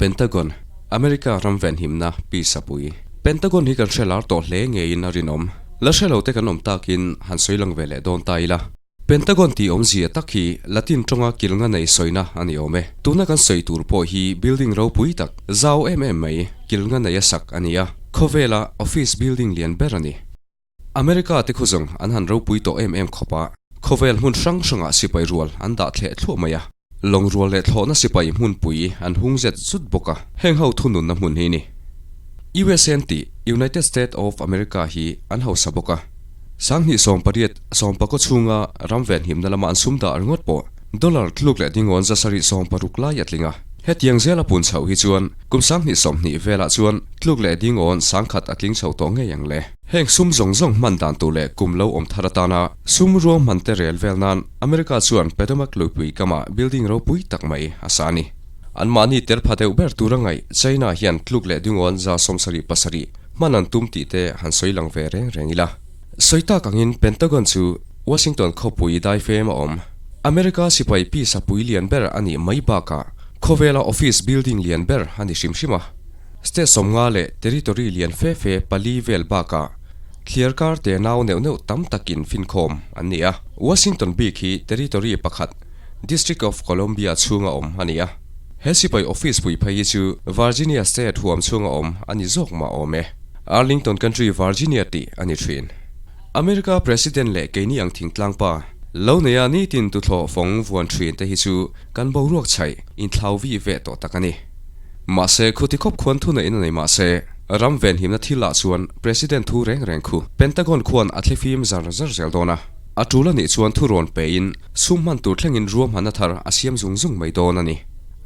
Pentagon, America ram venhimna pisapui. Pentagon hi kan hre lar tawh hle ngeiin a rinawm. La hre lo te kan awm takin han sawi lang ve leh dawn ta ila. Pentagon tih awmzia tak hi Latin tawnga kilnga nei sawina a ni awm e. Tuna kan sawi tur pawh hi building ropui tak, zau em em mai, kilnga nei a sak a ni a, khawvela office building lian ber a ni. America te khawzawng an han ropui tawh em em khawp a, khawvel hmun hrang hrangah sipai rual an dah thleh thluah mai a, lawng rual leh thlawhna sipai hmunpui an hung zet zut bawk a, heng ho thununna hmun hi ni. USA an tih United State of America hi an hausa bawk a, sanghnih 18 sawmpakaw chhunga ram venhimna lama an sum dah ringawt pawh dollar tluk leh dingawn zasarih 60 lai a tling a. Hetiang zela pun chhoh hi chuan kum 2020 velah chuan tluk leh dingawn 1000 a tling chho tawh ngei ang le. Heng sum zawng zawng hman dan tur leh kum lo awm thar atana sum ruang hman te rel vel nan America chuan Potomac luipui kamah building ropui tak mai a sa a ni. Anmahni tel pha deuh ber tura ngaih China hian tluk leh dingawn 77 hman an tum tih te han sawi lang ve reng reng ila. Sawi tak angin Pentagon chu Washington khawpui daifem a awm. America sipai pisa pui lian ber a nih mai bakah khawvela office building lian ber a ni hrim hrim a. State 50 leh territory lian fe fe pali vel bakah thliar kar te nau neuh neuh tam takin finkhawm an ni a. Washington bik hi territory pakhat, District of Columbia chhunga awm a ni a. He sipai office pui phei hi chu Virginia state huam chhunga awm a ni zawk mah awm e. Arlington Country, Virginia tih a ni thin. America President leh keini ang thingtlang pa lo neia nitin tuthlawh fawng vuan thin te hi chu kan boruak chhaih inthlau vi ve tawh tak a ni. Mahse, khuti khawp khuan thu neihin a nei mahse, ram venhimna thil ah chuan President thu reng reng khu Pentagon khuan a thlifim zar zar zel dawn a. A tul a nih chuan thu rawn pein sum hman tur thlengin ruahmanna thar a siam zung zung mai dawn a ni.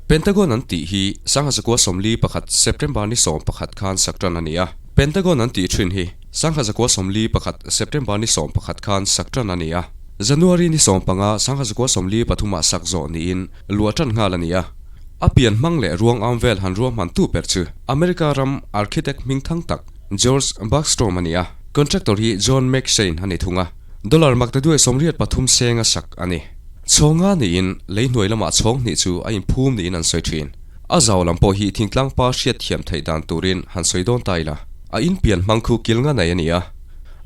Pentagon an tih hi 1941 September ni 11 khan sak tan a ni a. Pentagon an tih thin hi 1941 September ni 11 khan sak tan a ni a. January ni 15 1943 ah sak zawh niin luah tan nghal a ni a. A pian hmang leh ruang am vel han ruahman tu ber chu America ram architect hming thang tak George Bergstrom a ni a, contractor hi John McShane a ni thung a, dollar maktaduai 83 seng a sak a ni. Chhawnga niin lei hnuai lamah chhawng hnih chu a inphum niin an sawi thin. A zau lam pawh hi thingtlang pa hriat thiam theih dan turin han sawi dawn ta ila, a inpian hmang khu kil nga nei a ni a,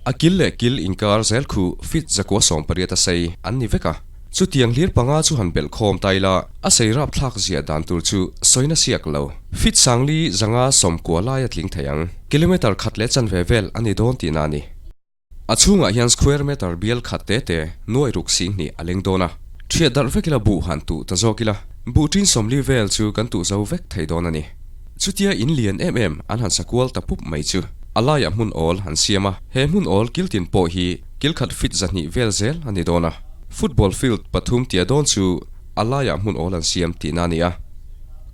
a kil leh kil inkar zel khu feet 118 a sei an ni vek a. Chutiang hlir panga chu han belh khawm ta ila, a sei rap thlak ziah dan tur chu sawina siak lo. Feet sangli zanga 90 lai a tling thei ang. Kilometer khat leh chanve vel a ni dawn tihna a ni. A chhungah hian square meter bial khat te te nuai ruk 2000 a leng dawn a. Thiat darh vek ila buh han tuh ta zawk ila, buh tin 40 vel chu kan tuh zo vek thei dawn a ni. Chutia in lian em em an han sa kual ta pup mai chu a laiah hmun awl an siam a. He hmun awl kiltin pawh hi kil khat feet 200 vel zel a ni dawn a. Football field pathum tia dawn chu a laiah hmun awl an siam tihna a ni a.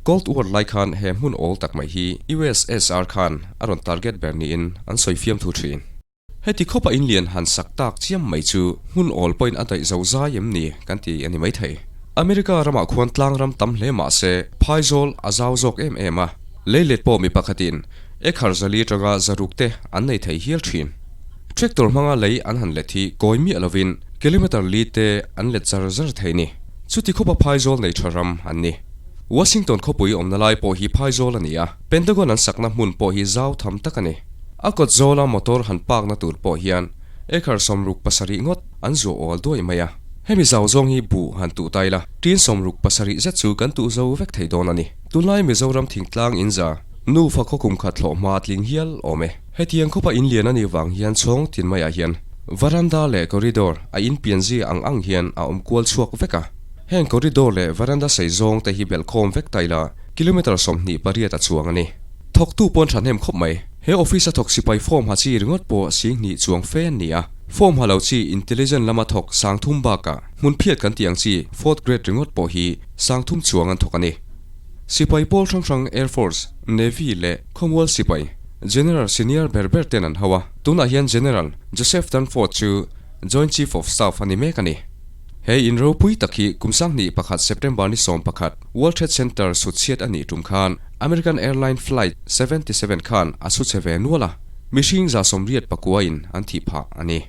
Cold War lai khan he hmun awl tak mai hi USSR khan a rawn target ber niin an sawi fiam thu thin. Heti khawpa in lian han sak tak chiam mai chu hmun awl pawhin a daih zo zai em ni kan ti a ni maithei. America ramah khuan tlang ram tam hle mah se phaizawl a zau zawk em em a, leilet pawh mi pakhatin ekhar zali atanga zaruk te an nei thei hial thin. Tractor hmanga lei an han let hi kawi miah lovin kilometer li te an let zar zar thei ni. Chuti khawpa phaizawl nei tha ram an ni. Washington khawpui awmna lai pawh hi phaizawl a ni a, Pentagon an sakna hmun pawh hi zau tham tak a ni. A kawt zawla motor han park na tur pawh hian acre 67 ngawt an zuah awl duai mai a. Hemi zau zawng hi buh han tuh ta ila, tin 67 zet chu kan tuh zo vek thei dawn a ni. Tunlai Mizoram thingtlang inza nufa khaw kum khat hlawh hma tling hial awm e. Hetiang khawpa in lian a nih vang hian chhawng tin maiah hian varanda leh corridor a in pian zia ang ang hian a awm kual chhuak vek a. Heng corridor leh varanda sei zawng te hi belh khawm vek ta ila kilometer 28 a chuang a ni. Thawktu pawn thahnem khawp mai. He office a thawk sipai form ha chi ringawt pawh 2000 chuang fe an ni a. Form ha lo chi intelligent lama thawk 3000 bakah hmun phiat kan tih ang chi fourth grade ringawt pawh hi 3000 chuang an thawk a ni. Sipai pawl hrang hrang Air Force, Navy leh Khawmual sipai General senior ber ber ten an ho a, tunah hian General Joseph Dunford chu Joint Chief of Staff a ni mek a ni. He in ropui tak hi kum 2001 September ni 11 World Trade Center sut chhiat a nih tum khan American Airline Flight 77 khan a su che ve nual a, mihring 189 in an thih phah a ni.